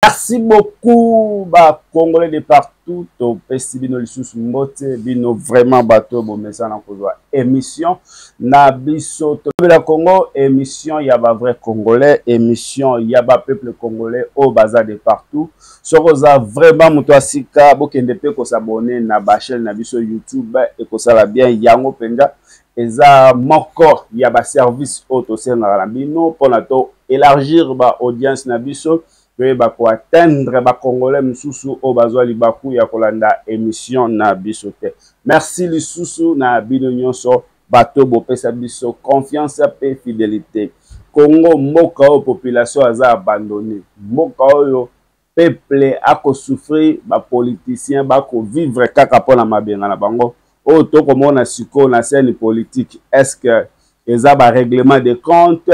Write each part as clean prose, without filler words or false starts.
Merci beaucoup ba congolais de partout topesi bino lisusu mbote bino vraiment bato bomesana kozwa émission na biso tolobela Congo émission ya ba vrai congolais émission ya ba peuple congolais oyo baza de partout soki oza vraiment moto ya sika bokende mpe kosabone na ba chaîne na biso YouTube ekosala bien yango mpenza eza moko ya ba service oyo tosengaka na bino mpona to élargir ba audience na biso toyeba ko atteindre ba congolais mosusu oyo bazwa libaku ya kolanda émission na biso te. Merci lisusu na bino nyonso bato bopesa biso confiance mpe fidélité. Congo mboka oyo population aza abandonné, mboka oyo peuple ako souffrir, ba politiciens bako vivre kaka mpo na mabenga na bango oyo tokomona sikoyo na scène politique. Est-ce que eza ba règlement de compte,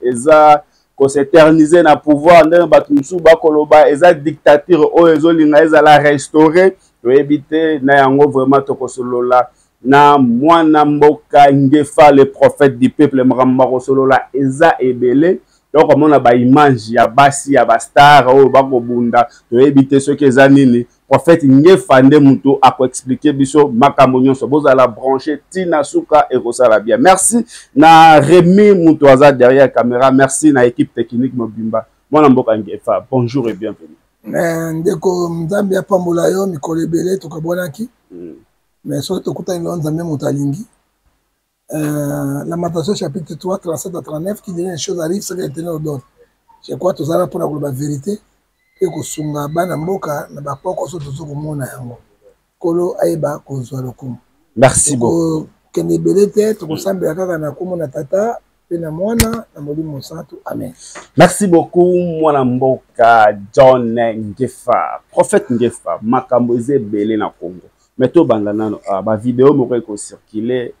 eza ko s'éterniser na pouvoir ndenge bato mosusu bakoloba, eza dictature oyo ezolinga ezala restaurer? Toyebi te na yango. Vraiment tokosolola na mwana mboka Ngefa, le prophète du peuple. Makambo bakosolola eza ebele. Tokomona ba image ya basi ya ba star oyo bakobunda, toyebi te soki eza nini. Prophète Ngefa nde moto akoexplike biso makambo nyonso. Bozala branché tina suka, ekosala bien. Merci na Remy moto aza derrière caméra, merci na équipe technique mobimba. Mwana mboka Ngefa, bonjour et bienvenue. Ndeko, Nzambe apambola yo. Mikolo ebele tokabwanaki, mais soki tokutani lelo, Nzambe moto alingi. Lamentation chapitre 3, 37 à 39 qui dit: les choses arrivent ce que l'Éternel ordonne. Je crois tozala mpona koloba vérité mpe kosunga bana mboka na bapoko so tozo komona yango. Nkolo ayeba kozwa lokumu. Merci beaucoup. Kende ebele te, tokosambela kaka na kombo na Tata mpe na Mwana na Molimo Santu, amen. Merci beaucoup mwana mboka John Ngefa, prophète Ngefa. Makambo eza ebele na Congo, mais tobanda nano bavideo moko ekocircule.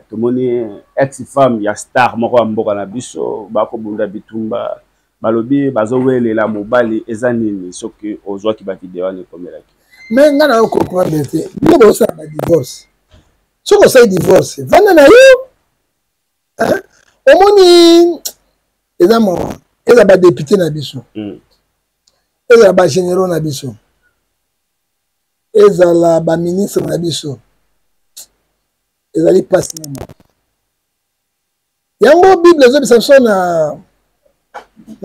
Tomoni ex femme ya star moko ya mboka na biso bakobunda bitumba, balobi bazowelela mobali. Eza nini? Soki ozwaki bavideo wana, ekomelaki? Mais ngai nayo comprendre te. Bino bosala badivorce, soki osali divorce, vanda na yo. Omoni, eza mawa, eza badéputé na biso, ezala bagénéraux na biso, ezala baministre na biso, ezali mpasi na mawa. Yango Bible ezobisa biso na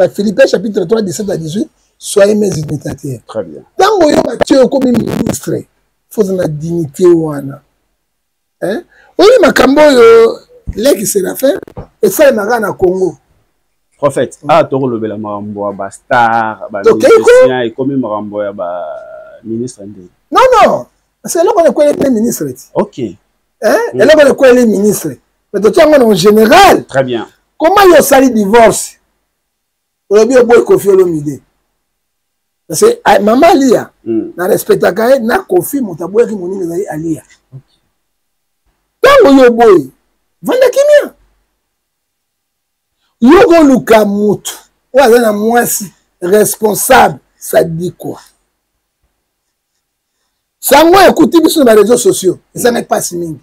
Philippiens chapitre 3, 17 à 18: soyez mes imitateurs. Très bien. Ntango oyo batie okomi ministre, faut na dignité wana. Oyebi makambo oyo leki Séraphin esalemaka na Congo. Prophète, awa tokolobela makambo ya bastar, bamusicien, ekomi makambo ya baministre nde? Non, parce que eloko na ekweli mpe ministre ti. Eloko na ekweli ministre, mais totia yango na général. Très bien. Comment yo osali divorce, olobi oboyi Kofi Olomide? Parce que mama Alia, na respectaka ye na Kofi, moto aboyaki moninga ezali Alia. Ntango yo oboyi, vanda kimia. Yo koluka motu oyo aza na mwasi responsable, ça dit quoi? Sango ekuti biso na bareseau sociaux, ezangai mpasi mingi.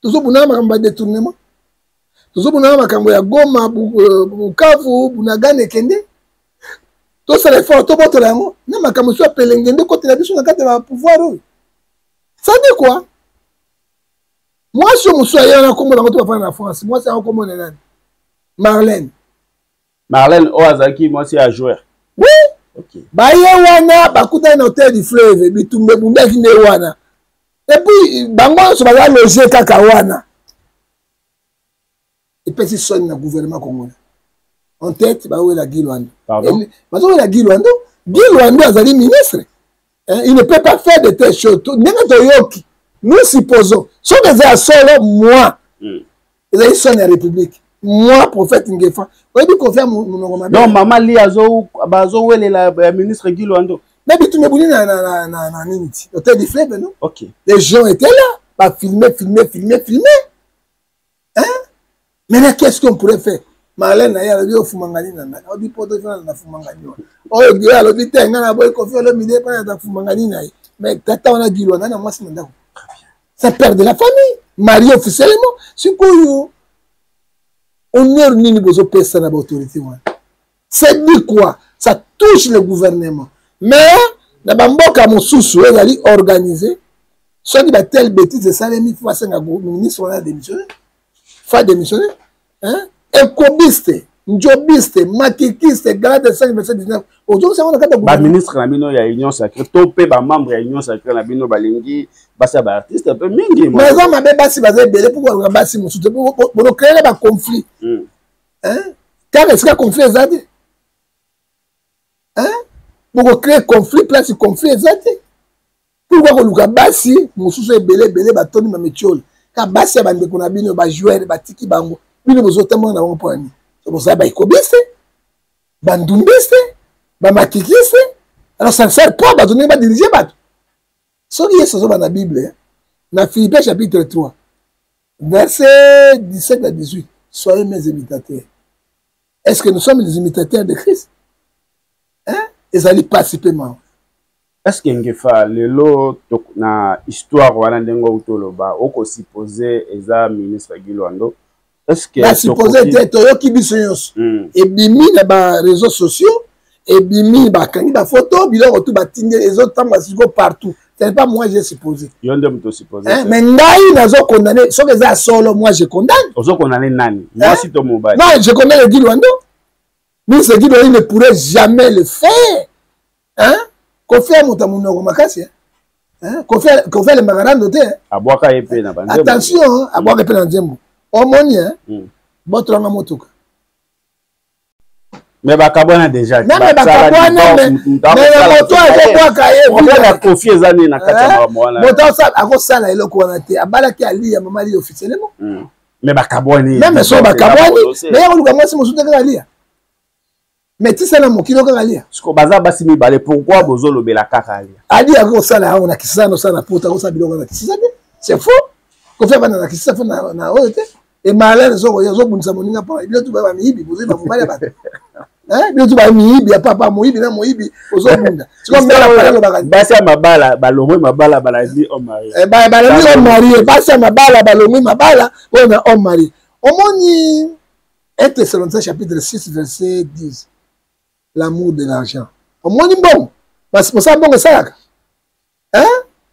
Tozobundaka makambo ya détournement, tozobundaka makambo ya Goma, Bukavu, Bunagana. Ekende tosala effort, tobotola yango na makambo so ya pelenge nde kotela biso na kati ya bapouvoir oyo. Ça dit quoi? Mwasi oyo mosusu aye wana, kombo nango to bafanda na France, mwasi yango kombo na nani? Marlène. Marlène oyo azalaki mwasi ya joueur? Oui. Baye wana bakutani na Hôtel du Fleuve, bitumba ebundaki nde wana. Et puis bango nyonso baza loge kaka wana. Epesi soni na gouvernement congolais en tête, bawela Guy Lwando, bazowela Guy Lwando. Guy Lwando azali ministre, hein, il ne peut pas faire de telles choses. Ndenge toyoki, nous supposons, soki eza ya solo, moi, ezali soni ya république. Moi prophète Ngefa, oyebi Kofi monoko mabe. Non, mama li bazowelela ya ministre Guy Lwando. Mais bitumba ebuni na nini ti Hôtel du Fleuve, non? Ok. Les gens étaient là, bafilme, filme, filme, filme, hein? Maintenant, qu'est-ce qu'on pourrait faire? Marlène na ye alobi ofumangani na ngai, alobi poto fana na fumangani wana oyo. Gie alobi te, ngai na boyi Kofi Olomide mpona na fumangani na ye. Mais tata wana Gilwa ngai na mwasi na ndako, c'est père de la famille, marié officiellement. Sikoyo honneur nini bozopesa na baautorité wana? C'est dit quoi? Ça touche le gouvernement. Mais na bamboka mosusu oyo ezali organisé, soki batelle bêtise esalemi, fo basenga ministre wana démissionne, fa démissionne, hein? Ekobiste, njobiste, makikiste, Galate 5 verset 19, ozongisa yango na kati ya baministre na bino ya Union sacrée to mpe bamembre ya Union sacrée na bino balingi basi ya baartiste mpe mingi. Mais eza mabe, basi baza ebele mpo baluka basi mosusu te, bocréer baconflit kaka esika conflit eza te. Bokocréer conflit place conflit eza te. Pourquoi koluka basi mosusu ebele ebele batondi mametiole, ka basi ya bandeko na bino bajoueur batiki bango, bino bozotambola na bango mpo na nini? Bozala baekobiste, bandumbiste, bamakikiste. Alors ça ne sert pas bato ndenge badirige bato. Soki Yesu azoba na Bible, na Philippiens chapitre 3 verset 17 à 18, soyez mes imitateurs. Est ce que nous sommes les imitateurs de Christ, hein? Ezali pasi mpe mawa. Est ce que Ngefa, lelo na histoire wana, ndenge outi oloba, okosupposer eza ministre Guy Loando, est ce que Nasuppose te, toyoki biso nyonso. Ebimi na baréseaux sociaux, ebimi, bakangi bafoto, biloko tu batindi, ezotambola siko partout. Ce n'est pas moi, j'ai supposé. Yo nde moto osuppose. Mais ngai nazocondamner soki eza ya solo. Moi, je condamne. Ozocondamner nani, mwasi to mobali? Non, je condamne Guy Loando, ministre Guy Loando. Il ne pourrait jamais le faire, hein? Kofi ya moto ya monoko makasi, hein? Kofi alembaka rando te. Abwaka ye mpe na banzembo. Attention, abwaka mpe na nzembo, omoni, hein? Botolanga motuka. Mais bakabwana déjà. Même bakabwana, mais moto azobwaka ye. Kofi eza nini na kati ya makambo wana? Moto akosala eloko wana te. Abalaki Aliya, mama Aliya, officiellement. Mais bakabwani. Même so bakabwani, mais ya koluka mwasi mosusu te, kaka Aliya. Mais tisala mokili, kaka Aliya. Siko baza basi mibale, pourquoi bozolobela kaka Aliya? Aliya akosala yango na Kisasa, nosala na Poto, akosala biloko na Kisasa te. C'est faux. Kofi abanda na Kisasa fo na oyo te. Emalere soko ozobundisa moninga mpo bino tu baya miyibi, bozoyiba mobali ya bato, bino tu baya miyibi ya papa, moyibi na moyibi ozobunda. Basi ya mabala balongwe mabala, balandi homme marié. Balandi homme marié. Basi ya mabala balongwe mabala oyo na homme marié. Omoni 1 Thessaloniciens chapitre 6 verset 10, l'amour de l'argent. Omoni mbongo, mosala mbongo esalaka,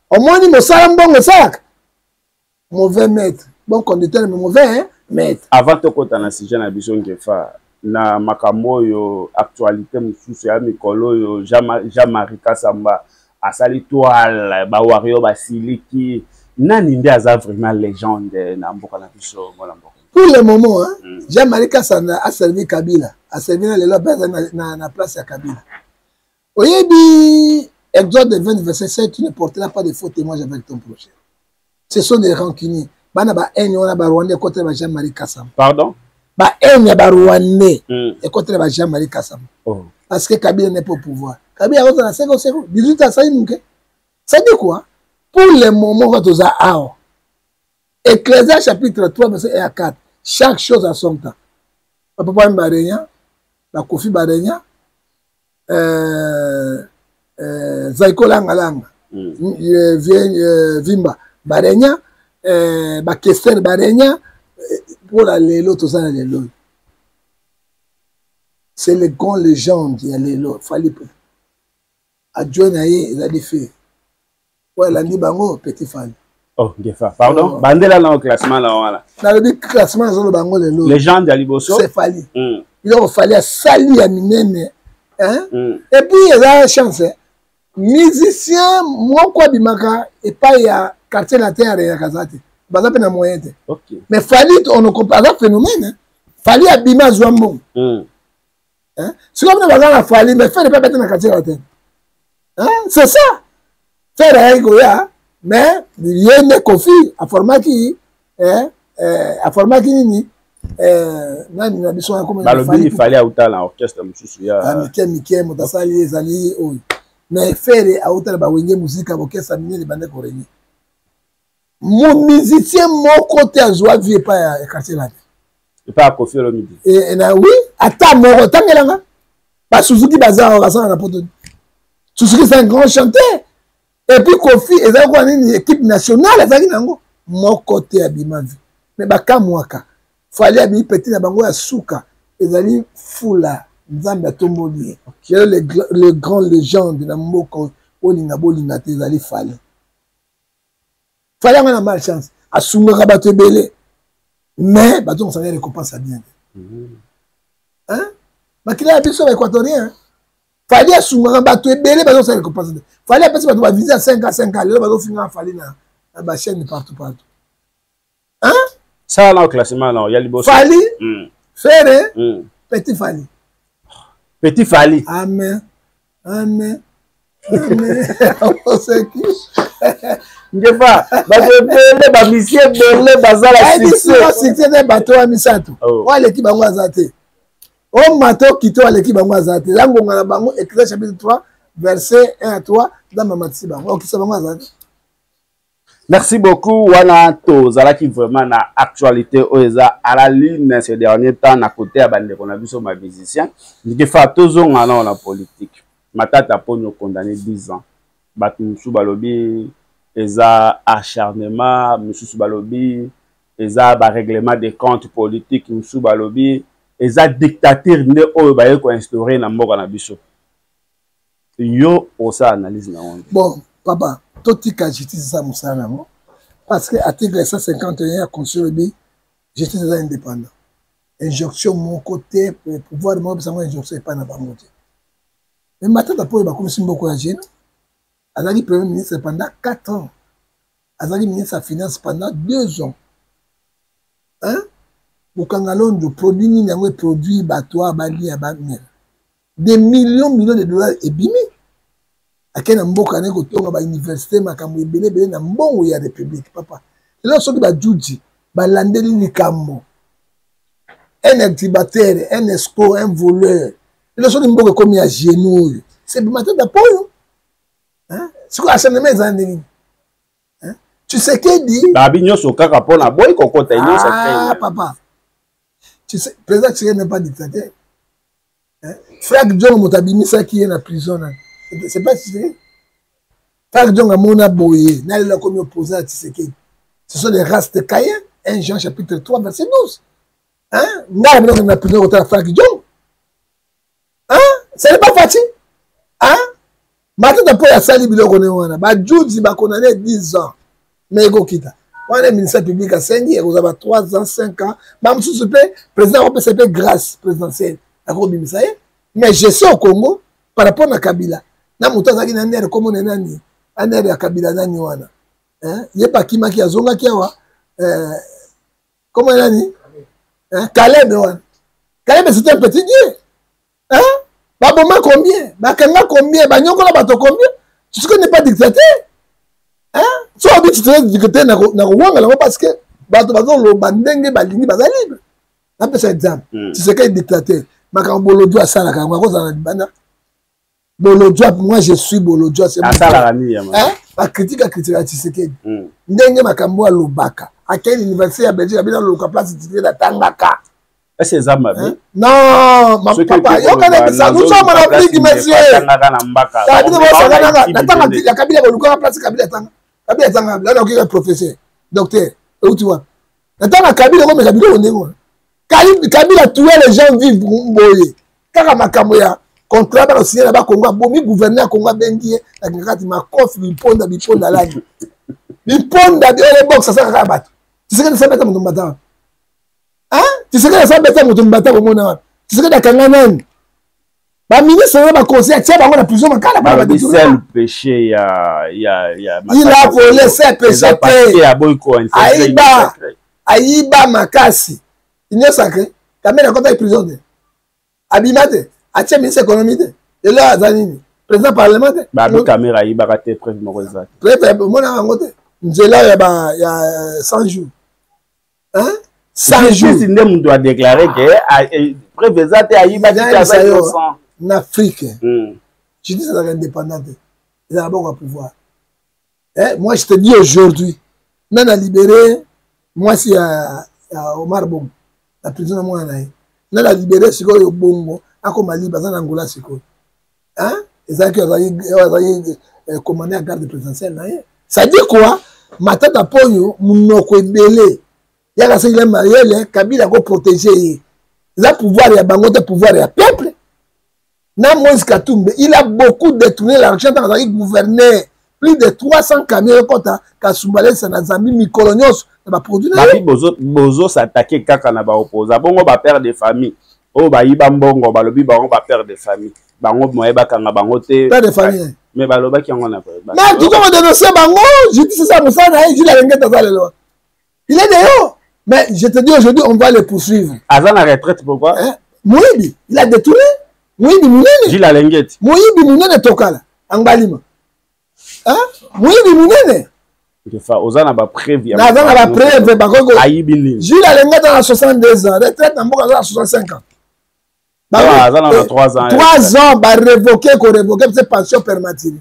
omoni mosala mbongo esalaka. Mauvais maître, bon conducteur mais mauvais, hein, maître. Avant tokɔta na sujet na biso, Ngefa, na makambo oyo, actualité mosusu ya mikolo oyo, Jean-Marie Kasamba asali toile, bawario basiliki. Nani nde aza vraiment légende na mboka na biso, mwana mboka? Pour le moment, hein, Jean-Marie Kasamba a servi Kabila, a servi na lelo mpe aza na place ya Kabila. Oyebi Exode 20 verset 7, tu ne porteras pas de faux témoignages avec ton prochain. Ce sont des rancuniers, bana bahaine wana, barwandais ekotela ba Jean-Marie Kasamba. Pardon? Bahaine ya barwandais ekotela ba Jean-Marie Kasamba. Parce que Kabila n'est pas au pouvoir. Kabila akozala seko seko 18, asali moke. Ça dit quoi? Pour le moment quand toza awa, Ecclésiaste chapitre 3 verset 1 à 4, chaque chose à son temps. Bapapa barenya, bakofi barenya, Zaiko Langa Langa, Vimba barenya, bakester barenya. Mpona lelo toza na lelo, c'est le grand légende ya lelo, Fally. Adjoint na ye ezali fe oyo alandi bango, petit Fally. Oh, Ngefa, pardon. Bandela na classement na wana. Nalobi classement, nazoloba yango lelo. Légende ya liboso? C'est Fally. Biloko Fally asali ya minene, hein? Et puis eza chance, musicien moko abimaka epai ya Quartier Latin, areyaka aza te, baza mpe na moyen te. Mais Fally, on aza phénomène. Fally abima, azwa mbongo. Sikoyo bino baza na Fally, mais Ferre mpe abete na Quartier Latin, c'est ça. Ferre ayaki koya, mais ye nde Kofi aformaki nini, nani na biso. Balobi Fally auta na orchestre mosusu ya mike mike, moto asali ezali oyo. Mais Ferre auta na bawenge Muzika, bokesa minene bande korégner. Mo musicien moko te azwa vie epai ya Quartier Latin. Epai ya Kofi Olomide? Na oui, ata moko otangelanga. Basuzuki baza awa, basala na Poto. Suzuki, c'est un grand chanteur. Et puis Kofi ezalaki kwa nini, équipe nationale azalaki nango, moko te abima vie. Mais bakamwaka, Fally abimi petit na bango ya suka, ezali Fula. Nzambe atomboli ye. Lelo le grand legende na mboka, olinga bolinga te, ezali Fally. Fally yango na malchance, asungaka bato ebele, mais bato kosanga récompense ya bien te. Makila ya biso baéquatorien. Fally asungaka bato ebele, bazosala récompense te. Fally apesi bato bavisa 5 a 5 a, lelo bazofingaka Fally na bachaîne partout partout. Sala na classement na ya liboso. Fally, Ferre, Petit Fally. Petit Fally. Amen, amen, amen. Oseki. Ngefa, bato ebele, bamisie ebele bazala succès. Succès te, bato ya misato. Oyo aleki bango aza te. Omata okita, oyo aleki bango aza te. Eza ngonga na bango. Ecclésiaste chapitre 3 verset 1 à 3, Nzambe amatisi bango, okisa bango aza te. Merci beaucoup. Wana tozalaki vraiment na actualité oyo eza à la ligne ces derniers temps na côté ya bandeko na biso ba musicien. Ngefa, tozonga nao na politique. Matata Ponyo condamné 10 ans. Bato mosusu balobi eza acharnement, mosusu balobi eza ba règlement de compte politique, mosusu balobi eza dictature nde oyo baye koinstaure na mboka na biso. Yo osala analyse na yango? Bon papa, totika justice eza mosala na yango, parce que article 151 ya constitution elobi justice eza indépendant. Injonction moko te, pouvoir moko epesango injonction epai na bango te. Mais Matata mpo oyo bakomisi mboka ya gene, azalaki premier ministre pendant 4 ans, azalaki ministre ya finance pendant 2 ans, hein? Bukanga Lonzo produit nini yango eproduit bato awa balia bamela des millions millions de dollars ebimi, ake na mboka naye kotonga bauniversité, makambo ebele ebele na mbongo ya république. Papa, lelo soki bajuji balandeli likambo, un exhibateur, un escroc, un voleur, lelo soki mboka ekomi ya genou oyo, c'est Matata Ponyo. Sikoyo acharnement eza ndenge nini? Tshisekedi babi nyonso kaka mpo na boyi kokota. Ah, papa, président Tshisekedi n'est pas dictateur. Frank Diongo moto abimisaki ye na prison nani? C'est pas Tshisekedi. Frank Diongo amona boye na lelo akomi opposé à Tshisekedi. Ce sont des races de Caïn. 1 Jean chapitre 3 verset 12, hein? Ngai na na prison kotala Frank Diongo, hein? Ce n'est pas facile, hein? Matata mpo asali biloko ne wana, bajuji bakondane 10 ans, mais ekokita wana ministère public asengi ekozala ba 3 ans, 5 ans. Bamosusu mpe président akopesa mpe grâce présidentielle, akobimisa ye. Mais gestion au Congo par rapport na Kabila, na moto azalaki na nere komona nani anere ya Kabila nani wana, ye mpe akimaki, azongaki awa, komona nani, Kalebe wana. Kalebe, c'était un petit dieu, hein? Baboma combien, bakanga combien, banyokola bato combien? Tshisekedi n'est pas dictateur, hein? So obi Tshisekedi dictateur na kowangala yango, parce que bato bazoloba ndenge balingi, baza libre. Napesa exemple, Tshisekedi dictateur, makambo Bolodjo asalaka yango, akozala na libanda. Bolodjo, moi je suis Bolodjo. Asalaka nini? Bacritique, acritiquaka Tshisekedi ndenge makambo alobaka. Akei université ya Belgique, abina loluka place Tshisekedi atangaka. Est-ce eza mabe? Non, papa, yokana bisa, nous sommes en Afrique, monsieur. Natanga ya Kabila, kolukaka place Kabila atanga. Kabila atanga, lana okika professeur, docteur, euti wapi? Natanga Kabila komeka biloko ndenge wana. Kabila tuait les gens vivre boye. Kaka makambo ya contrat bakosigne na bakongo, abomi gouverneur ya Kongo, abengi ye na kati makofi, biponda biponda lani biponda oyo box asaka kaka bato. Tshisekedi asabeta moto mbata wapi? Tshisekedi asabeta moto mbata komona wapi? Tshisekedi akanga nani? Baministre na baconseil atia bango na prison makala. Balobi seul péché ya Il a volé, c'est péché te. Ayiba, ayiba makasi. Union sacrée, Kamerhe akotaki prison te, abima te, atie ministre économie te, lelo aza nini, président parlement te. Babi Kamerhe ayibaka te, preuve moko eza te. Preuve omonaka yango te, nzela ya ba ya 100 jours, hein, 100 jours. Nde moto adéclaré ke preuve eza te, ayibaki te, aza innocent. Na Afrique, justice ezalaka indépendant te, ezalaka bongo ya pouvoir. Eh, moi je te dis aujourd'hui, nani a libéré mwasi ya Omar Bongo na prison na mwana na ye? Nani a libéré sikoyo Bongo akoma libre, aza na Angola sikoyo, hein? Ezalaki azalaki commandant ya garde présidentielle na ye. Ça dit quoi? Matata Ponyo monoko ebele yaka, soki mayele Kabila akoprotege ye, eza pouvoir ya bango te, pouvoir ya peuple. Na Moïse Katumbi, il a beaucoup détourné l'argent ntango azalaki gouverneur. Plus de 300 camions ekɔta Kasumbalesa na Zambie mikolo nyonso na baproduit na ye. Bozosatake kaka na baopposa bongo, bapère de famille oyo bayiba mbongo, balobi bango bapère de famille, bango moye bakanga bango te. Père de famille. Mais balobaki yango na Mais tuko kodénonce bango, justice eza mosala na ye. Jules Alingete aza lelo, il est dehors, mais je te dis, aujourd'hui on va le poursuivre. Aza na retraite, pourquoi? Hein? Moyibi, il a détourné, moyibi monene. Jules Alingete. Moyibi monene, tokala Angbalima, hein? Moyibi monene. Ngefa, oza na bapreuve? Naza na bapreuve. Bakoki ayibi nini? Jules Alingete na 62 ans, retraite na mboka aza na 65 ans. Aza na 3 ans. 3 ans, barévoke, korévoke mpe pension permature.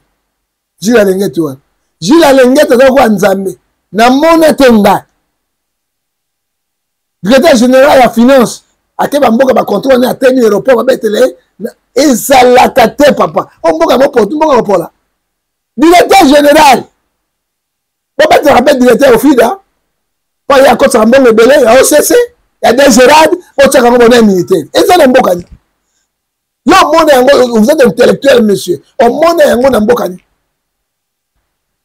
Jules Alingete wana, Jules Alingete aza kwa Nzambe, namona te nga directeur général ya finance ake bamboka bacontrôle ne atemi aéroport, babetele ye, ezalaka te papa. O mboka mopotu, mboka kopola, directeur général bobetelaka mpe directeur Ofida mpo ye akotisaka mbongo ebele ya OCC, ya DGRAD, botiaka yango bona militaire. Eza na mboka nini? Yo omona yango? Vous êtes intellectuel, monsieur, omona yango na mboka nini?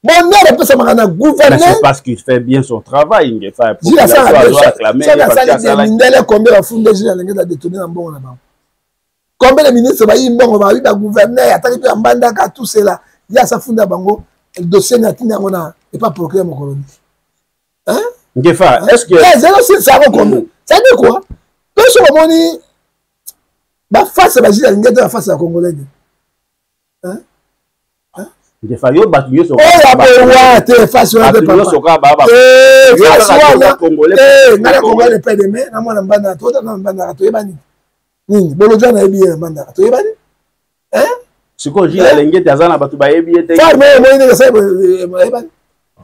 Bonheur epesamaka na gouverneur. Parce qu'il fait bien son travail. Ngefa. Asali bien. Mindele combien bafunde Jules Alingete adétourné na mbongo na bango? Combien de ministre bayi mbongo, bayi bagouverneur, ataki mpe ya Mbandaka, tout cela? Ye asafunda bango dossier na atinda yango na epa procureur mokolo. Ngefa, est-ce que ezali osilisa yango combien? Ça dit quoi? Mpe soki omoni baface ba Jules Alingete, baface ya Congolais te. Ngefa, yo bato nyonso oyo abowa te, face wana te nyonso kaka baba face wana. Ngai na Congolais de père de mère, na mwana Mbandaka, toyota na Mbandaka, toyebani nini? Bolodja nayebi ye na Mbandaka, toyebani. Sikoyo Jules Alingete aza na bato bayebi ye te. Farme omoni ndenge asali, bayebani.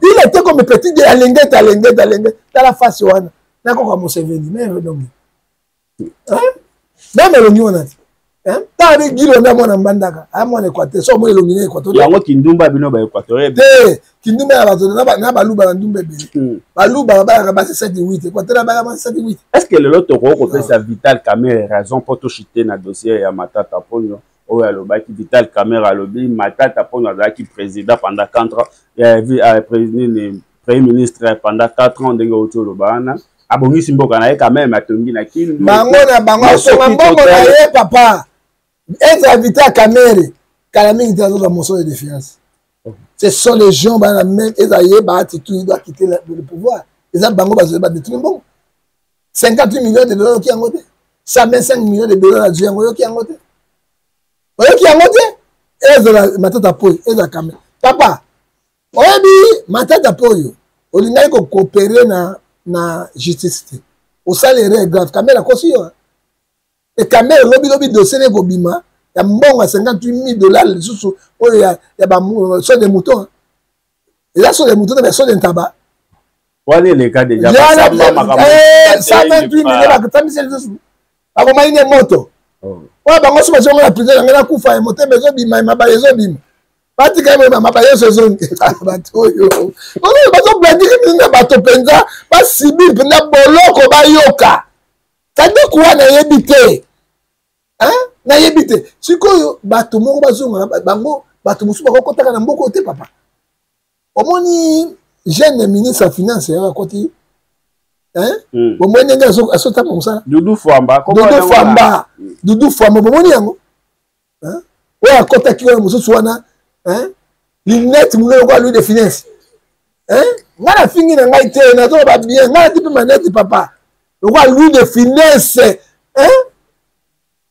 Il était comme petit de Alingete, Alingete, Alingete, tala face wana, nakoka Museveni me elongi meme elongi wana te. Tala bi Gilonda, mwana Mbandaka, aya mwana Équateur. So omoni elongi na Équateur. Yango kindumba, bino baéquatorien. Te, kindumba ya bato na Baluba na ndumba ebele. Baluba babalaka basi 7, 8, Équateur abalaka basi 7, 8. Est ce que lelo tokoki kopesa Vital Kamerhe raison mpo toshite na dossier ya Matata Ponyo oyo alobaki? Vital Kamerhe alobi Matata Ponyo azalaki président pendant 4 ans, nini, premier ministre pendant 4 ans, ndenge outi oloba wana, abongisi mboka na ye quand même, atongi na Kindu. Bango na bango asonga mbongo na ye papa. Être Vital Kamerhe, kala mingi te azozwa motion de défiance. Ce sont les gens bana même eza ye baati tout, il doit quitter le pouvoir. Eza bango bazali badétourne mbongo 58 millions de dollars, oyoki yango te? 125 millions de dollars azwi yango, oyoki yango te? Oyoki yango te? Ezala Matata Poi, ezala Kamerhe papa. Oyebi Matata mpo oyo olingaki kokopere na justice te, osali erreur grave. Kamerhe akosi yo e Kamerhe lobilobi dossier ne ekobima ya mbongo ya 58 000 dollars lisusu oyo ya ba saut de mouton. Eza saut de mouton te, mais saut de ntaba. Wana eleka déjà. 128 millions bakotambisi lisusu, bakomai ne moto oyo bango so bazongo na prison. Yango nakufa ye, motema ezobima, mabala ezobima, batika ye, mabala nyonso ezongi. Bato oyo oyo bazoblandiki na bato mpenza, basibili mpenza boloko, bayoka sandeku wana. Nayebi te, nayebi te. Sikoyo bato moko bazonga bango, bato mosusu bakokotaka na mboka oyo te papa. Omoni jeune ministre ya finance yango akoti, bomoni ndenge azotanga mosala? Dudu Fwamba. Dudu Fwamba, Dudu Fwamba, bomoni yango oyo akɔtaki wana? Mosusu wana, lunette monene lokola Louis de Finesse. Ngai nafingi na ngai te, nazoloba bien. Ngai nati mpe manete papa, lokola Louis de Finesse.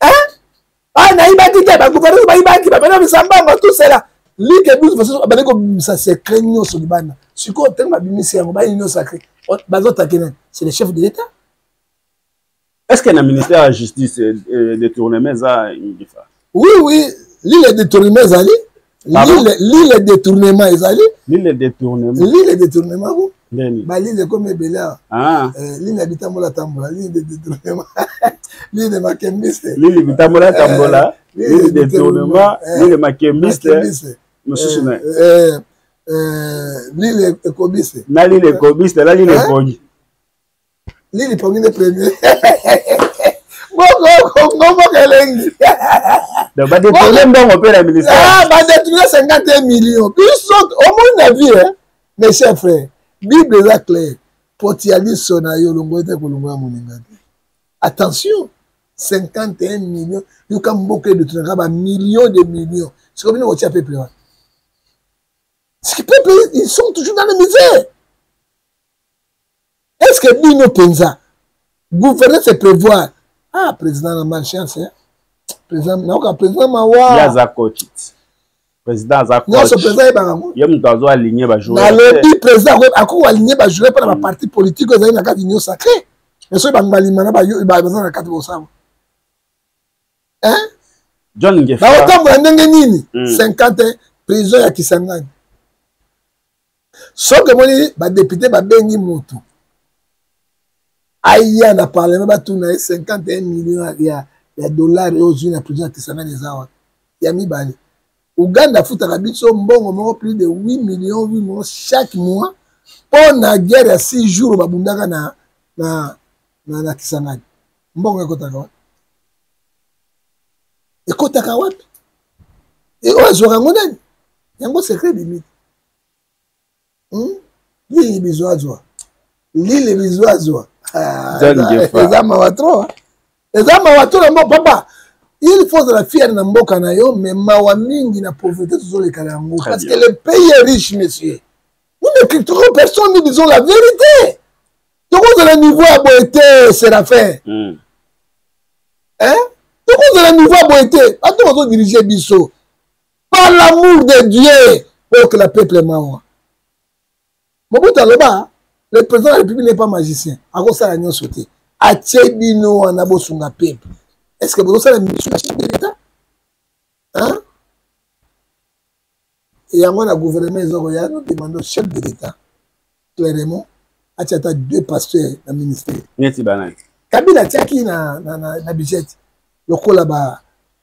Ah, nayibaki te, bagouverneur bayibaki, bapena bisambango, tout cela like biso façon abandi kobimisa secret nyonso libanda. Sikoyo ntango babimisi yango, bayini nyonso sacré, bazotake nani? C'est le chef de l'État. Est ce que na ministère ya justice détournement eza, Ngefa? Oui, lile détournement ezali, lile détournement ezali. Lile détournement. Lile détournement ko balile ekomi ebele awa. Lile ya bitambola tambola, lile de détournement, lile de makembiste. Lile bitambola tambola, lile détournement, lile makembiste, mosusu na Lile ekobiste. Na lile ekobiste, na lile epongi. Lile epongi nde premier. Moko Kongo mboka elengi. Donc badetourne mbongo mpe na ministère. Ah, badetourne 51 millions. Biso omoni na vie, hein? Mes chers frères, Bible eza claire. Poti ya liso na yo longo ete kolongola moninga te. Attention, 51 millions. Yoka mboka edetournaka ba millions de millions. Sikoyo bino kotia peuple wana. Ce qui peuple, ils sont toujours dans la misère. Est-ce que bino penza gouverner c'est prévoir? Ah, président na malchance, hein? Président, naoka président mawa. Ye aza coach. Président aza coach. Nyonso président ayebaka yango. Ye moto azo aligner ba joueurs. Nalobi président akoki aligner ba joueurs mpo na ba parti politique oyo ezali na kati union sacrée. Mais soki bangalima na baza na kati bosala. Hein? John Ngefa. Bakotambola ndenge nini? 50 prison ya Kisangani. Soki omoni badepute babengi motu aya na parlement batuna ye 51 million ya dollar oyo ozwi na prison ya Kisangani eza wapi? Ya mibale, Uganda afutaka biso mbongo moko plus de 8 millions, 8 millions chaque mois mpo na guerre ya 6 jours babundaka na Kisangani. Mbongo ekotaka wapi? Ekotaka wapi? E oyo azwaka yango nani? Yango secret limite. Lili bizwazwa, lili bizwazwa. Eza mawa trop, eza mawa trop na mboka papa. Il faut ozala fier na mboka na yo, mais mawa mingi na pauvreté tozoleka yango parce que le pays est riche, monsieur. Nous ne critiquons personne, nous disons la vérité. Tokozala niveau ya boye te, Séraphin. Hein? Tokozala niveau ya boye te. Bato bazodirige biso par l'amour de Dieu pour que la peuple mawa. Mobutu aloba, le président de la République n'est pas magicien. Akosala nyonso te. Atie bino wana bosunga peuple. Est-ce que bozosala mission ya chef de l'État? Hein? Yango na gouvernement eza koya, nous demandons chef de l'État clairement atia ata 2 pasteurs na ministère. Neti banani? Kabila atiaki na budget lokola ba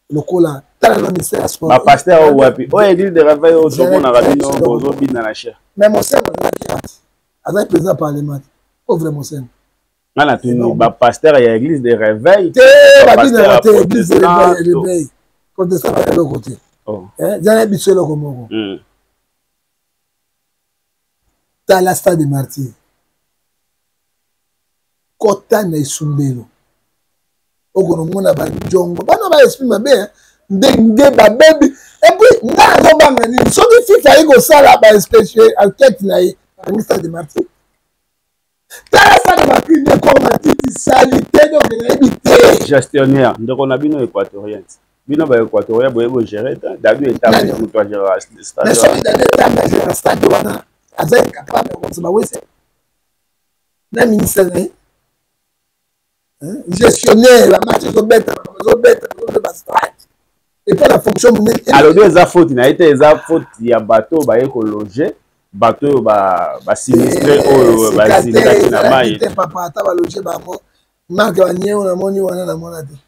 lokola tala na ministère ya sport. Ba pasteur oyo wapi? Oyo église de réveil oyo tomonaka bino bozobina na chair. Mais Mosengo azalaki wapi? Azalaki président parlement. Pauvre Mosengo. Nga na tuni ba pasteur ya église de réveil. Te babinaka te église de réveil. Protestant ba eloko te. Eh, zala biso eloko moko. Tala stade de martyr. Kota na esumbelo. Okonomona ba njongo. Bana ba esprit mabe, hein? Ndenge babebi. Et puis nga nazobanga nini? Soki FIFA ayi kosala ba inspection enquête na ye, bakangi stade de martyr. Tala stade de martyr nde ekoma titi salite, donc nayebi te. Gestionnaire, ndeko na bino équatorien. Bino ba équatorien boye bo gérer ta Dadu etanga moto a gérer stade. Mais soki Dadu etanga a gérer stade wana, aza incapable ya kobongisa ba wese. Na ministre na ye. Gestionnaire, la match ezobeta, ezobeta, ezobeta ba stade. Et puis la fonction monene. Alobi eza faute na ye te, eza faute ya bato baye ko loger, bato oyo ba sinistré oyo bazindaki na mai. Te papa, ata ba loger bango, marque ba nyeo na moni wana na mona te.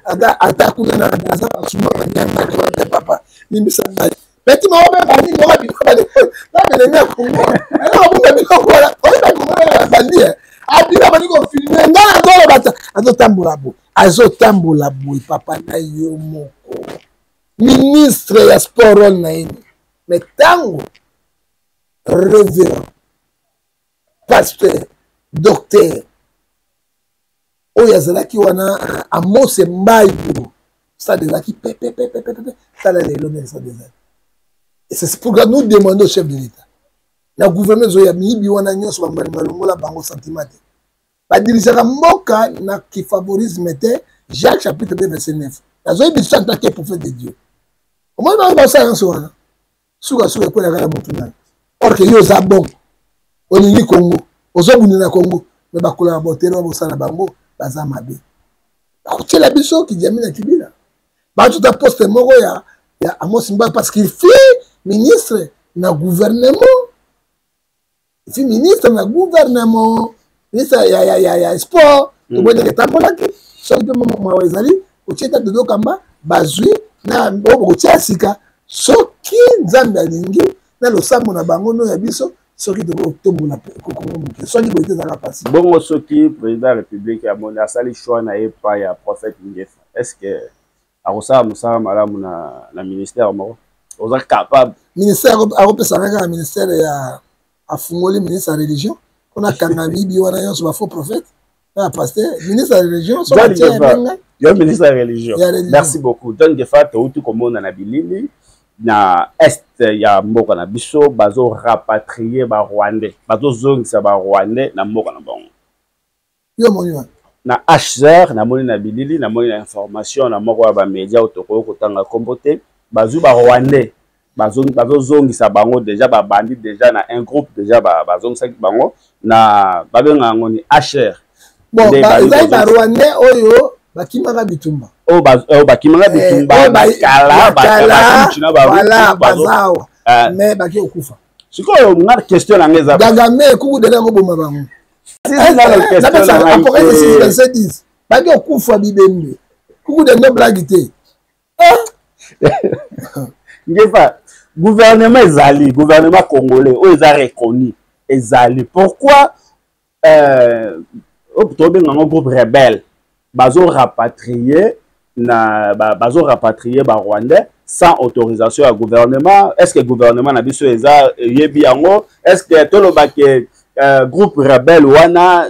Ata kuna na aza basuma ba nyama marque wana te papa. Limbisa ngai. Petit moko pe bandi moko biloko ba na belenge ya Congo. Eloko bunga biloko wana, oyo ba Congo ba bandi eh. Abila bandi ko filmer nga azoloba ta azotambola boye. Azotambola boye papa na yo moko. Ministre ya sport rôle na ye. Mais tango révérend, pasteur, docteur oyo azalaki wana Amos Mbayo, stade ezalaki pepe pepe pepe, tala lelo ndenge stade ezali. Et c'est pourquoi nous demandons au chef de l'État, na gouvernement ezoya miyibi wana nyonso bambali balongola bango sentiment te. Badirisaka mboka na kifavorisme te. Jacques chapitre 2 verset 9. Nazoyi biso en tant que prophète de Dieu. Omoni bango basala nyonso wana. Suka suka ekwelaka na motu na. Or que yo oza bon. Olingi Congo, ozobunda na Congo, mais bakolaka botelo ba bosala bango baza mabe. Bakotiela biso Kidiami na Kibila. Bato ta poste moko ya Amos Mbayo parce qu'il fut ministre na gouvernement. Il fut ministre na gouvernement, ministre ya sport, tobondeke etambolaki. Soki mpe mawa ezali, kotia ta Dodo Kamba, bazwi na oyo bokotia sika. Soki Nzambe alingi na losambo na bango no ya biso, Soki tokotombola Kongo moke, soki boye te, ezalaka mpasi. Bongo soki président ya République amoni, asali choix na ye epai ya prophète Ngefa, est ce que akosala mosala malamu na ministère moko? Oza capable? Ministère akopesaka kaka ministère ya, afungoli ministre ya religion mpona kanga miyibi wana nyonso, bafaux prophète na pasteur. Ministre ya religion. Yo ministre ya religion. Merci beaucoup, John Ngefa. Touti komona na bilili, na est ya mboka na biso, bazo rapatrier Barwandais, bazozongisa Barwandais na mboka na bango. Yo moni wana? Na HR, namoni na bilili, namoni na information na moko ya bamédia oyo tokoki kotanga nkombo te. Bazwi Barwandais, bazozongisa bango déjà, babandi déjà na un groupe déjà, bazongisaki bango na babenga yango ni HR. Bon, ezali Barwandais oyo bakimaka bitumba. Oyo bakimaka bitumba bakala. Voilà, baza awa, mais baki kokufa. Sikoyo nga question na nga eza Kagame ekuku dele yango boma bango. Apocalypse 6, baki kokufa bibembe kuku dende, blague te. Ngefa, gouvernement ezali, gouvernement congolais oyo eza reconnu ezali, pourquoi oyo tobenga yango groupe rebelle bazo rapatrier na bazo rapatrier Barwandais sans autorisation ya gouvernement? Est ce que gouvernement na biso eza eyebi yango? Est ce que tolobake groupe rebelle wana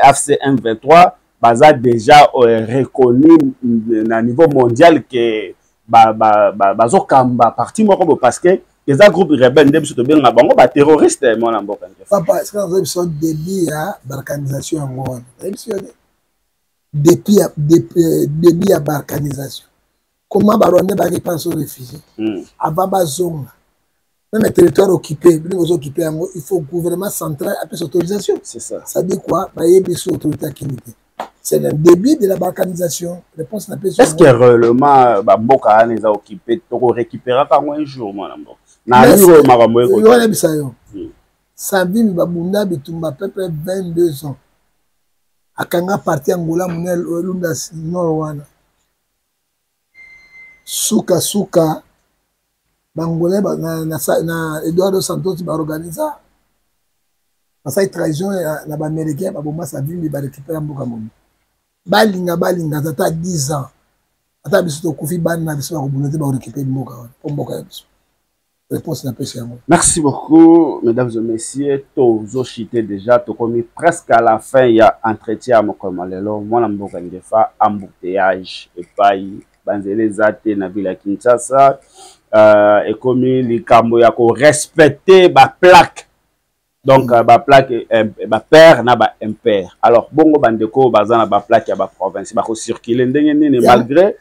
AFC M23 baza déjà reconnu na niveau mondial ke bazokamba ba, ba parti moko bo? Parce que eza groupe rebelle nde biso tobengaka bango baterroriste, mwana mboka. Papa, esika naza biso, début ya balkanisation yango wana. Nayebi biso te, depuis ya début ya balkanisation, comment Barwandais bayaki mpe réfugié avant bazonga même territoire occupé. Bino bozo occupé yango, il faut gouvernement central apesa autorisation. C'est ça. Ça dit quoi? Bayebi so autorité akimi te. C'est le début de la balkanisation. Réponse na pesi. Est ce que réellement bamboka wana eza occupé, tokorécupéraka yango un jour, mwana mboka? Na aliro makambo? Eko yo Savimbi, babunda bitumba peu près 22 ans, akanga parti Angola monene, Lunda Nord wana. Sukasuka Bangolais na Eduardo Santos baorganiza, basali trahison na Baaméricain, baboma Savimbi, barécupéra mboka momi. Balinga balinga ata 10 ans, ata biso tokufi, bana na biso bakobunda te, bakorécupérer mboka wana mpo mboka ya biso. Réponse napesi yango. Merci beaucoup, mesdames et messieurs. Tozochite déjà, tokomi presque à la fin ya entretien ya mokolo ma lelo. Mwana mboka Ngefa, embouteillage epai banzela eza te na ville ya Kinshasa, ekomi likambo ya korespecte baplaque, donc baplaque bapaire na baimpaire. Alors bongo bandeko baza na baplaque ya baprovince bakocircule ndenge nini, malgré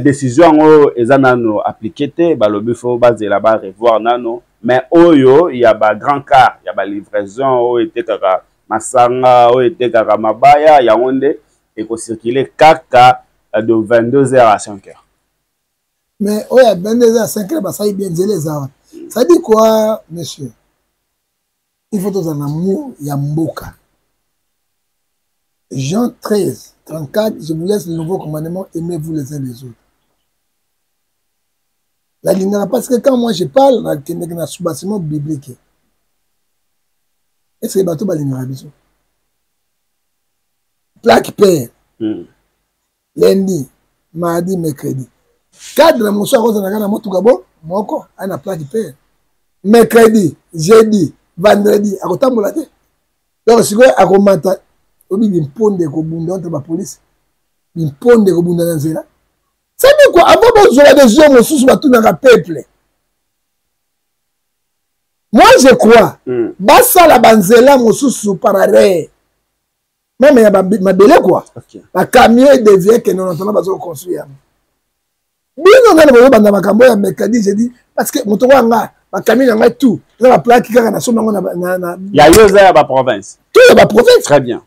décision yango eza nano appliqué te? Balobi fo bazela barevoir nano. Mais oyo ya bagrand car ya balivraison, oyo etekaka masanga, oyo etekaka mabaya, yango nde ekocircule kaka de 22 heures à 5 heures. Mais oyo ya 22 heures à 5 heures, basali bien, nzela eza wana. Ça dit quoi, monsieur? Il faut tozala na amour ya mboka. Jean 13, 34, je vous laisse le nouveau commandement: aimez-vous les uns les autres. Nalingaka parce que quand moi je parle, nakendeke na soubassement biblique. Est ce que bato balingaka biso? Plaque paire, lundi, mardi, mercredi, cadre mosusu akozala kaka na motuka bo moko aye na plaque paire, mercredi, jeudi, vendredi akotambola te. Donc sikoyo akomata obi bimponde ekobunda entre bapolice, bimponde ekobunda na nzela. Sadi quoi? Avant bozwela décision mosusu, batunaka peuple. Moi je crois basala banzela mosusu parallèle même ya mabele quoi, bacamion edevie kende natana bazoconstruire yango. Bino nani bozobanda makambo ya mercredi, jeudi? Parce que moto kwa nga, bacamion na ngai tout eza baplaque kaka, nasomba yango. Ya yo eza ya baprovince? Tout ya baprovince. Très bien.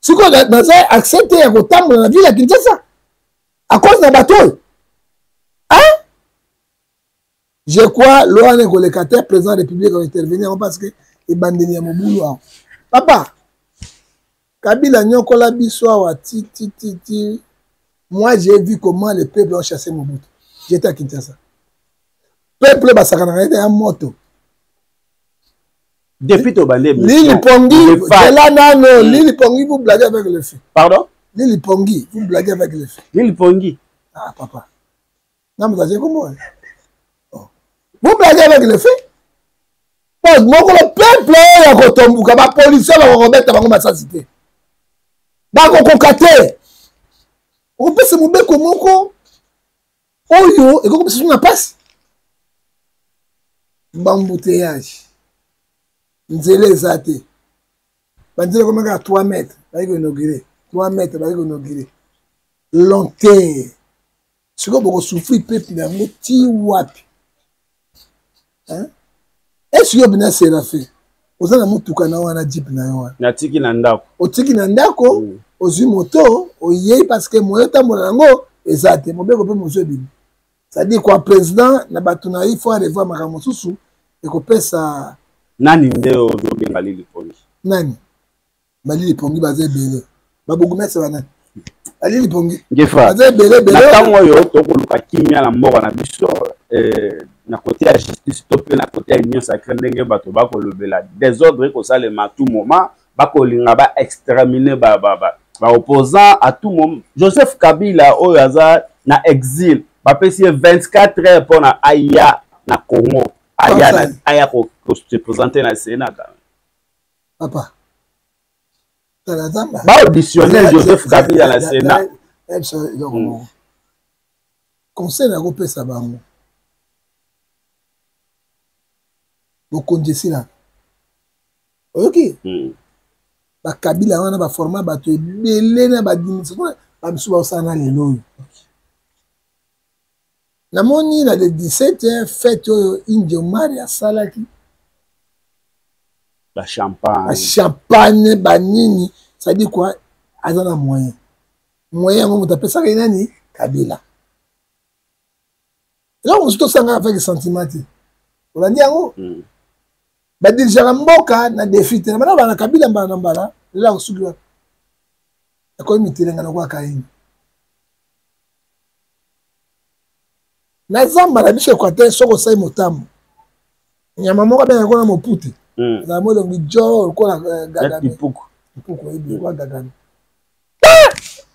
Sikoyo naza accès te ya kotambola na ville ya Kinshasa à cause na bato oyo, hein? Je crois loi wana ekoleka te. Président ya République akointervenir yango parce que ebandeli ya mobulu awa, papa Kabila nyokola biso awa ti ti ti ti. Moi j'ai vu comment le peuple ont chassé Mobutu. J'étais à Kinshasa. Peuple basakanaka ete ya moto. Depuis tobandi Lili Pongi, zela nano, Lili Pongi, vous blaguez avec le feu. Pardon? Lili Pongi, vous blaguez avec le feu. Lili Pongi. Ah papa. Non, mais c'est comment? Oh. Vous blaguez avec le feu. Po mokolo peuple oyo ya kotombuka ba policiers bakokobeta bango masasi te. Bakokoka te. Okopesa mobeko moko oyo ekoki kopesa biso na mpasi. Bambouteillage, nzela eza te, banzela ekomi kaka 3 mètres bayaki koinaugure 3 mètres bayaki koinaugure lenteur. Sikoyo bokosouffrir peuple yango ti wapi? Est-ce yo bina serafe oza na motuka na wana jeep na yo wana? Natiki na ndako. Otiki na ndako, ozwi moto oyei parce que moyen otambola yango eza te. Mobeko mpe mozwi ebimi, c'est-à-dire quoi, président na bato na ye faut revoir makambo mosusu ekopesa. Nani nde ozobenga Lili Pongi? Nani balili pongi? Baza ebele, babourgmestre banani balili pongi? Ngefa, baza ebele ebele. Na ntango oyo tokoluka kimia na mboka na biso, na côté ya justice to mpe na côté ya union sacrée, ndenge bato bakolobela désordre ekosalema à tout moment, bakolinga ba exterminer ba opposant à tout moment. Joseph Kabila oyo aza na exil, bapesi ye 24 heures mpona aya na Congo, aya kose présenter na Sénat. Papa, tala zamba. Baauditionne Joseph Kabila na Sénat. Eloko moko, conseil nakopesa bango, bokonzi esilaka, oyoki? Bakabila wana baforma bato ebele na badimision, bamisusu baosala na lelo oyo. Namoni na le 17, fête oyo Indio Mari asalaki, bachampagne, bachampagne, banini, c'est-à-dire quoi, aza na moyen. Moyen yango moto apesaka ye nani? Kabila. Eloko mosusu tosanga avec sentiment te, olandi yango. Badirigeaka mboka na défi te na bana bana Kabila mbala na mbala. Lelo akosuki wapi? Akomi mitelenga lokola Kaini na zamba na biso Équateur. Soki osali motambo, nyama moko abengaka kona mopute, ezala molongi jo lokola gagame, ipuku. Ipuku oyebi, lokola gagame.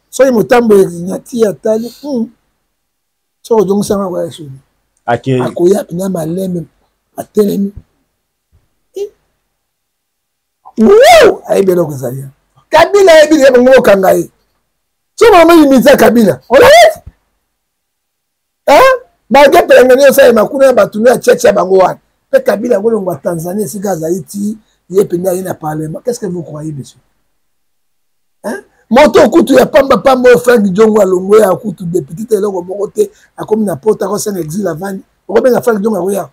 Soki motambo enyati, atali, soki ozongisanga, akoya soni, akoya mpena malembe, atelemi, ayebi eloko ezali. Kabila ayebi ye, bango bokanga ye. So bango imita Kabila, olaye malgré pelenge nyonso osalema kuna ya bato ya tiatia bango wana mpe Kabila yango longwa Tanzanie esika azali ti ye mpenza aye na parlement. Qu'est ce que vous croyez, monsieur? Moto kutu ya pamba pamba oyo Frank Diongo alongwe ya kutu député te, eloko moko te, akomi na pota, akosenga exil, avandi, okobenga Frank Diongo akoya?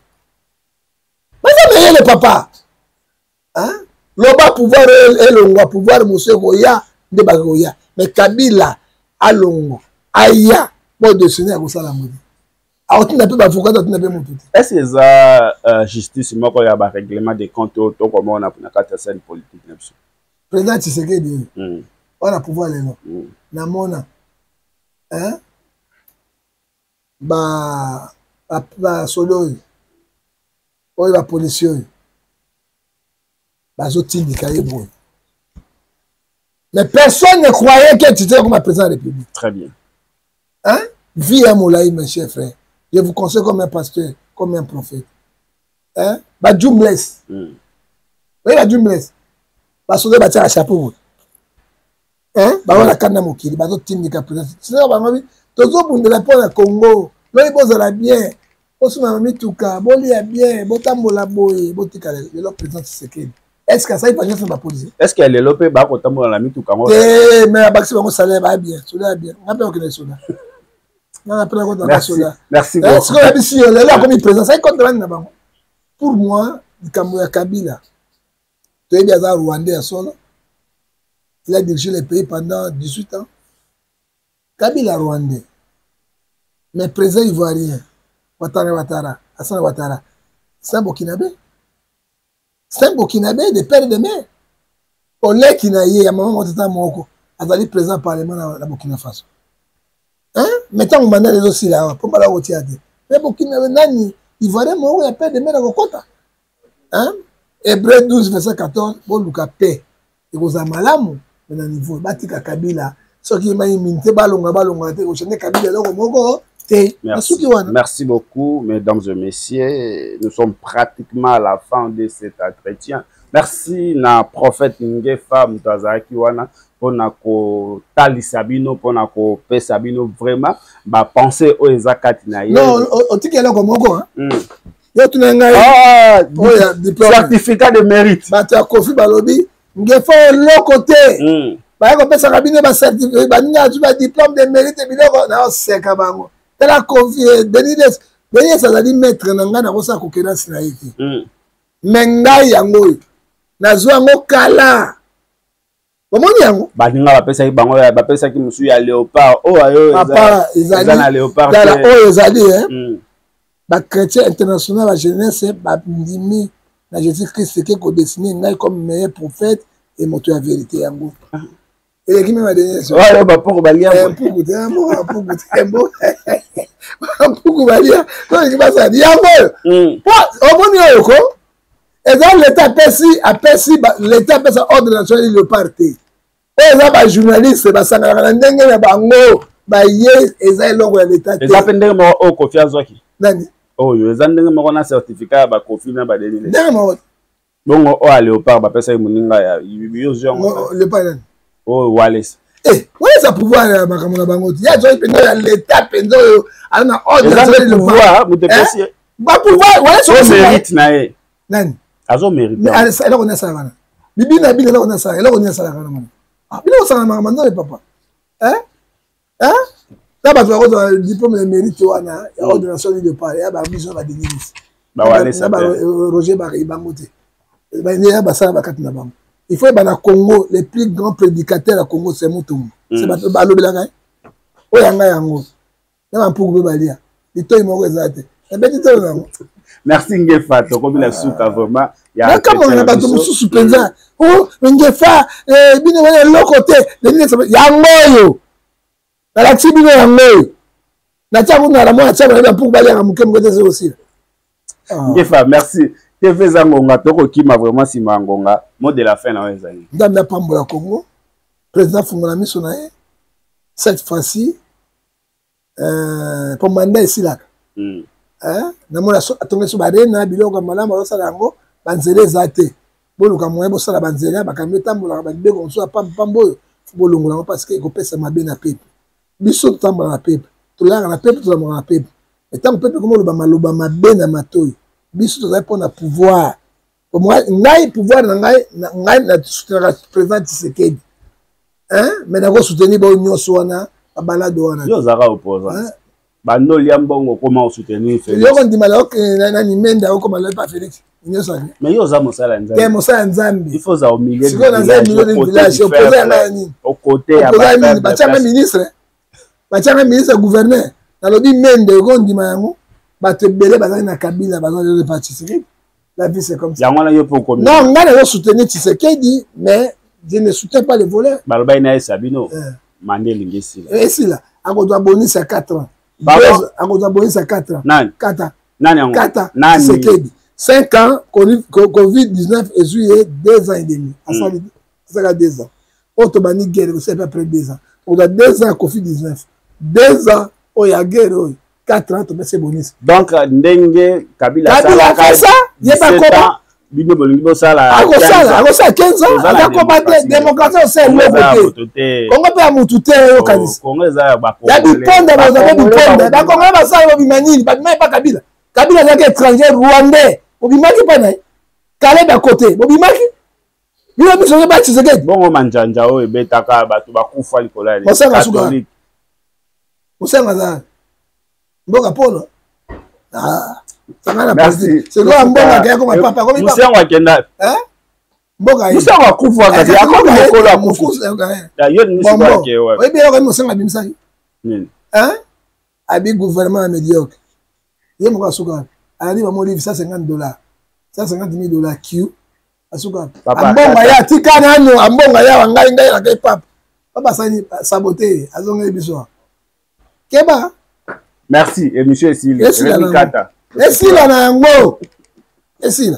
Baza mayele, papa. Loba pouvoir elongwa, pouvoir mosusu ekoya nde bakoya. Mais Kabila alongwa, aya po dessine ya kosala yango te, akotinda mpe baavocat, atinda mpe motu te. Est ce eza justice moko ya barèglement de compte oyo tokomona na kati ya scène politique na biso? Président Tshisekedi oyo wana pouvoir lelo, namona basoda oyo oyo bapolisi oyo bazotindika ye boye, mais personne ne croyait que tu étais comme un président de la République. Très bien. Hein? Vie ya molayi, mes chers frères. Je vous conseille comme un pasteur, comme un prophète. Hein? Ba Jumbles. Oui, ba Jumbles. Ba soda batiaka chapeau boye. Hein? Bango na kanda mokili bazotindika président. Sino bango tozobundela mpo na Congo. Loyi bozala bien. Bosomba mituka, bolia bien, botambola boye, botika lelo président Tshisekedi. Est-ce que asali vengeance na bapolisi? Est ce que lelo mpe bakotambola na mituka yango? Te, mais abakisi bango salaire, baya bien, soda ya bien. Nga mpe okende soda, nga mpe nakota na soda. Merci. Sikoyo yebisi yo, lelo akomi président, asali compte bani na bango. Pour moi, likambo ya Kabila, toyebi aza Rwandais ya solo. Il a dirigé le pays pendant 18 ans, Kabila Rwandais, mais président ivoirien Ouattara, Ouattara, Alassane Ouattara, c'est un Burkinabé, c'est un Burkinabé de père et de mère. Oleki na ye ya mama moko, tata moko, azali président parlement na Burkina Faso, hein? Mais ntango mandat ezosila awa mpo mbala kotia te, mais Burkina nani, ivoirien moko ya père de mère akokota, hein? Hébreu 12 verset 14, boluka paix, ekozala malamu. Me na niveau batika Kabila, soki mai mingi te, balonga balonga te, kochange Kabila eloko moko te. Merci. Merci beaucoup, mesdames et messieurs. Nous sommes pratiquement à la fin de cet entretien. Merci na prophète Ngefa, moto azalaki wana mpona kotalisa bino, mpona kopesa bino vraiment bapensée oyo eza kati na ye. Non, otiki eloko moko. Yo tuna ngai. Ah, oyo diplôme, certificat de mérite. Bato ya Kofi balobi Ngefa eloko te. Baya kopesaka bino bacertificat, baninga azwi badiplôme de mérite, biloko naoseka bango. Tala Kofi, Denis Denis azali maître na ngai, nakosala kokelasi na ye te. Me ngai yango oyo nazwa yango kala, bomoni yango. Baninga bapesaki bango, bapesaki mosusu ya léopard oyo ayo. Papa, eza na léopard. Tala oyo ezali bachrétien international ya jeunesse bandimi na Jésus Christ ke kodessine ngai comme meilleur prophète et moto ya vérité. Yango eleki meme adenis. Oyo bapoko balia. Mpuku te, mpuku te, mpuku balia tolingi basala yango oyo. Po omoni oyo ko eza leta apesi, apesi leta, apesa ordre national léopard te. Oyo eza bajournaliste basanganaka na ndenge na bango, baye, eza eloko ya leta te. Eza mpe ndenge moko oyo Kofi azwaki. Nani? Oyo eza ndenge moko na certificat ya bakofi na baDenis. Ndenge moko. Bongo oyo ya léopard bapesaki moninga ya yo, zwi yango. Léopard nani? Oyo Wales. Wana eza pouvoir ya makambo na bango te. Ye azwaki mpenza ya leta mpenza, oyo aza na ordre. Pouvoir moto epesi ye. Bapouvoir wana. Mérite na ye. Nani? Azo mérite. Eloko nini asalaka wana? Bibi na bino, eloko nini asalaka? Eloko nini asalaka wana? Mona bino kosala makambo nzambe, papa. Na bato bakozwa diplôme ya mérite wana ya ordre national de part ya babiso, baDenis na baRoger, bango te ya basala bakati na bango. Il faut yeba na Congo, les plus grands prédicateurs ya Congo, c'est Mutombo. Bato balobelaka oyo yanga yango na bampuku mpe balia litoi moko eza te, ebeti tolo nango. Merci Ngefa, tokomi na suka vraiment. Nakamona na bato mosusu mpenza o Ngefa, bino wana eloko te. Yango oyo nalakisi bino, yango oyo natia kuna na mwana tia na mpuku baliaka moke moke te, sekosila. Ngefa, merci. TV eza ngonga, tokokima vraiment nsima ya ngonga. Mot de la fin na oyo ezali? Nzambe apambola Congo. Président fungola miso na ye cette fois-ci, po mandat esilaka. Namoni atongi so barena biloko ya malamu, azosala yango. Banzela eza te, boluka moyen bosala banzela, bakambi etambolaka, babibeko mosusu ya pambapamba oyo bolongola yango, parce que ekopesa mabe na pepe. Biso totambola na pepe, tolalaka na pepe, tolamaka na pepe. Ntango pepe komi oloba maloba mabe na matoi, biso tozali mpona pouvoir. Ngai pouvoir na ngai, ngai nasoutenaka président Tshisekedi, mais nakosoutenir bao nyonso wana babalade wana. Yo ozalaka opposant, bando olia mbongo, okoma osoutenir Félix. Yoko ndima nani Mende akokoma lelo pa Félix nyonso. Mais yo oza mosala ya Nzambe. Te, mosala ya Nzambe. Il faut oza au milieu. Sikoyo naza milieu du village, opposant yanga ya nini? Okote ya nini? Batianga ministre, batianga ministre gouverneur. Nalobi Mende okondima yango, bato ebele bazali na Kabila, bazali pa Tshisekedi. La vie, c'est comme ça. Yango wana yo mpe okomi. Non, ngai nazo soutenir Tshisekedi, mais je ne soutiens pas les voleurs. Balobaki na yesa bino mandat elingi esila. Esila, akozwa bonus ya 4 ans, akozwa bonus ya 4 ans. Nani? Kata. Nani yango? Kata. Nani? Tshisekedi, 5 ans. Covid 19 ezwi ye 2 ans et demi, asali asalaka 2 ans. Oyo tobandi guerre kosala mpe après 2 ans, okozwa 2 ans ya Covid 19, 2 ans oyo ya guerre, oyo 4 ans, topesi bonus. Donc ndenge Kabila. Kabila akasa ye bakoma. Bino bolingi bosala. Akosala, akosala 15 ans, azakoba te. Démocratie osala eloko te. Kongo mpe ya mutu te, oyokanisa. Kongo eza ya ya biponda, baza mpe biponda. Bakongole basala bobima nini? Babima epa Kabila. Kabila azalaki étranger rwandais, bobimaki mpa na ye. Kaleb akote, bobimaki bino biso nde ba Tshisekedi. Bongo manjanja oyo ebetaka bato bakufa likolo ya Mosenga suka, Mosenga aza mboka polo sikoyo, mbongo akaya koma papa. Mosengo akenda. Mboka. Mosengo akufa, kasi akomi mokolo akufa yo nini sikoyo ake? Oyebi eloko Mosengo abimisaki? Abi gouvernement ya médiocre. Ye moko asuka, alandi bango livre 150 $, 150 000 $ q asuka. Ambongo ya atika nano, ambongo ya ngai, ngai nakai papa, papa asali sabote, azongeli biso keba. Merci, émission esili. Esila na yango, esila.